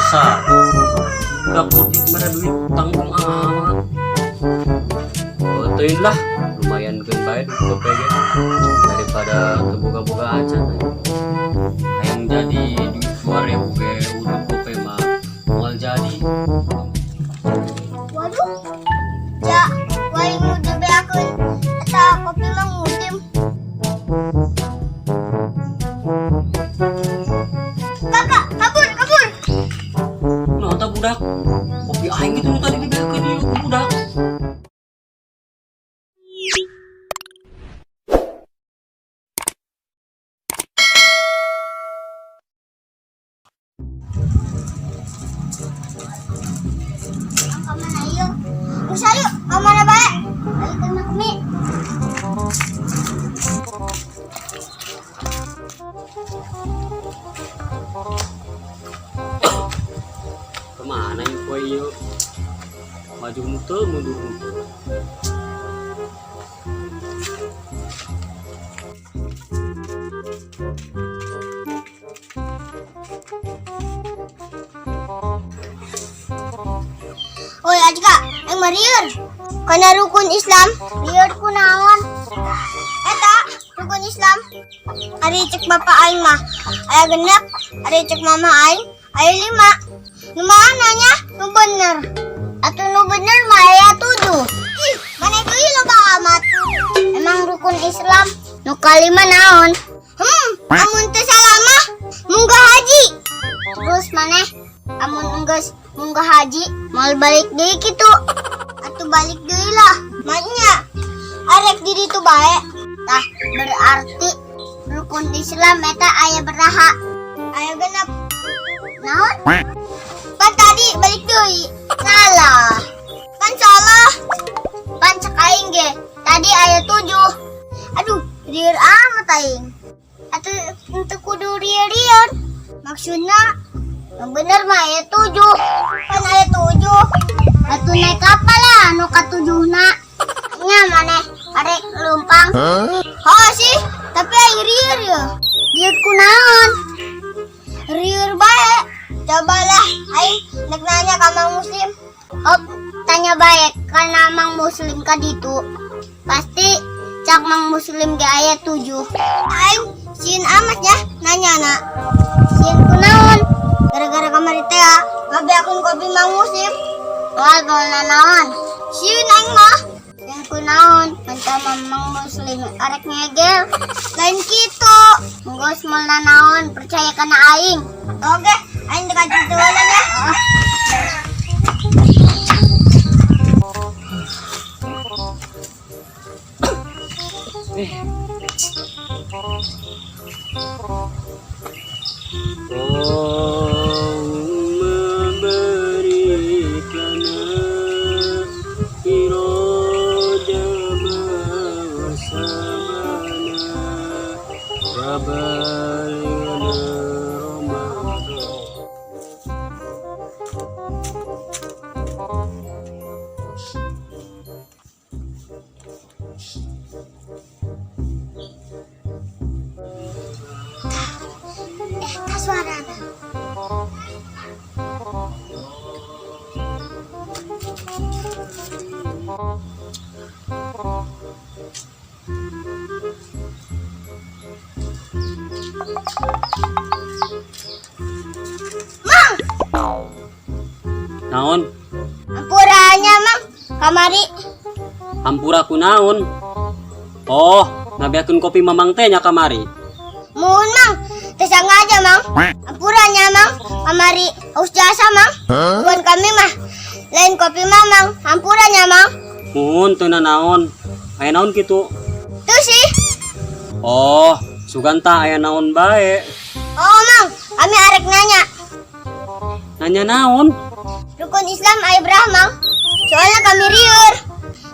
Biasa. Budak putih mana duit tanggung amat. Teuing lah, lumayan keun bae duit gope ge. Daripada teu boga-boga acan aing. Hayang jadi duit 2000 ge udut gope mah moal jadi. Waduh. Ja, wae nu dibeakeun eta kopi Mang Muslim. Kakak, kabur, kabur. Nah, eta budak kopi aing gitu nu tadi dibeakeun ieu ku budak. Ka mana ieu? Geus ayo, ka mana bae? Ayo ke imah kami. Kemana ieu poe ieu? Maju henteu, mundur henteu. Oi, Ajka, aing mah rieur. Kana rukun Islam, rieur ku naon? Eta, rukun Islam. Ari cek bapak aing mah aya 6, ari cek mama aing aya 5. Nu mana nya? Nu bener. Atuh nu bener mah aya 7. Ih, mana deui loba amat. Emang rukun Islam nu kalima naon? Amun teu salah mah munggah haji. Terus maneh amun enggeus munggah haji moal balik deui kitu. Atuh balik deui lah. Maknya arek di ditu bae. Tah berarti rukun Islam eta aya beraha? Aya 6. Naon? Pan tadi balik deui. Salah. Pan salah. Pan cek aing ge tadi aya 7. Aduh, rieur amat aing. Atuh henteu kudu rieur-rieur. Maksudna yang bener mah aya 7. Pan aya 7. Atuh naik kapal lah anu katujuhna. Nya maneh arek leumpang. Oh sih, tapi aing rieur ya. Rieur kunaon? Rieur bae. Cobalah aing nek nanya ka Mang Muslim. Oh, tanya bae karena Mang Muslim ka ditu. Pasti cak Mang Muslim ge aya 7. Aing sieun amat ya nanya na. Sieun kunaon? Gara-gara kamari teh ngabeakeun kopi Mang Muslim. Moal moal nanaon. Sieun aing mah. Sieun kunaon? Mentah Mang Muslim arek ngegel. Lain kitu. Geus moal nanaon, percaya kana aing. Oke, aing dekat kitu heula nya. Allahumma barik lana fi Rajab wa Sya'bana wa balighna Ramadan. Eta suarana. Mang, Naon? Hampuranya Mang, kamari. Hampura ku naon? Oh, ngabeakeun kopi Mamang teh nya kamari. Muhun Mang, teu sengaja Mang. Hampuranya Mang, kamari haus jasa Mang. Bukan kami mah, lain kopi Mamang. Hampuranya Mang. Muhun teu nanaon. Aya naon kitu? Tuh sih. Oh, suganta aya naon bae. Oh Mang, kami arek nanya. Nanya naon? Rukun Islam aya beraha Mang? Soalnya kami rieur.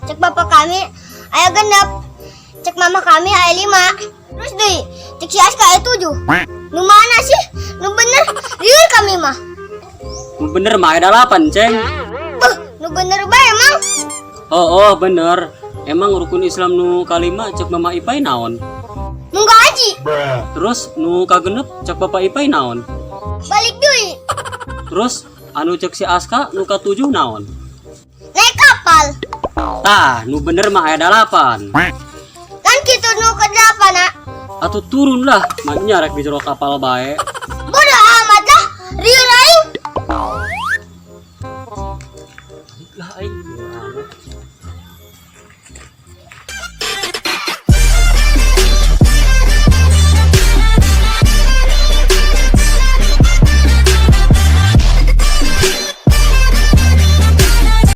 Cek bapak kami aya 6. Cek mama kami aya 5. Terus deui, cek si Aska aya 7. Nu mana sih? Nu bener rieur kami mah. Nu bener mah aya 8, Ceng. Beuh, nu bener bae Mang. Oh, oh bener. Emang rukun Islam nu kalima cek Mama Ipai naon? Munggah haji. Terus nu kagenep cek Bapak Ipai naon? Balik deui. Terus anu cek si Aska nu katujuh naon? Naik kapal. Tah, nu bener mah aya dalapan. Kan kitu nu kedelapan, nak. Atuh turun lah, maknya rek di jero kapal bae.